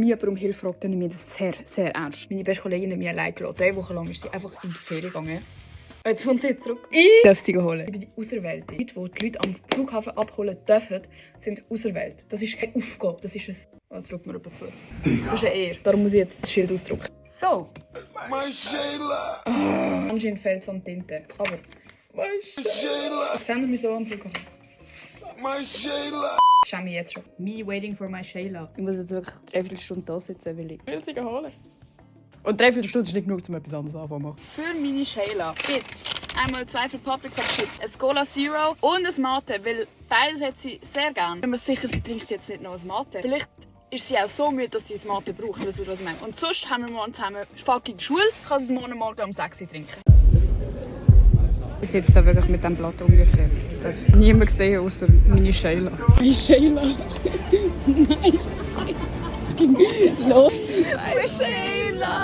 mich jemand um Hilfe fragt, dann nehme ich das sehr, sehr ernst. Meine beste Kollegin hat mich allein gelassen. 3 Wochen lang ist sie einfach in die Ferien gegangen. Jetzt kommt sie zurück. Ich darf sie holen. Ich bin die Auserwählte. Die Leute am Flughafen abholen dürfen, sind auserwählt. Das ist keine Aufgabe, das ist ein... Oh, jetzt schaut mir jemand zu. Das ist eine Ehre. Darum muss ich jetzt das Schild ausdrucken. So. Marcella! Anscheinend fehlt es an Tinte. Aber... Marcella! Sehen Sie mich so am Flughafen? Marcella! Ich schäme mich jetzt schon. Me waiting for my Shayla. Ich muss jetzt wirklich 3 Stunden da sitzen, weil ich... will sie holen. Und 3 Stunden ist nicht genug, um etwas anderes anzufangen. Für meine Shayla gibt einmal 2 für Paprika Chips, ein Cola Zero und ein Mate, weil beides hat sie sehr gern. Wenn man sicher, sie trinkt jetzt nicht noch ein Mate. Vielleicht ist sie auch so müde, dass sie ein Mate braucht, weißt du, was ich meine. Und sonst haben wir morgen zusammen fucking Schule, kann sie es morgen um 6 Uhr trinken. Ich sitze da wirklich mit diesem Blatt ungefähr. Das darf niemand sehen, außer meine Shayla. Meine Shayla. Meine Shayla. Los. Meine Shayla.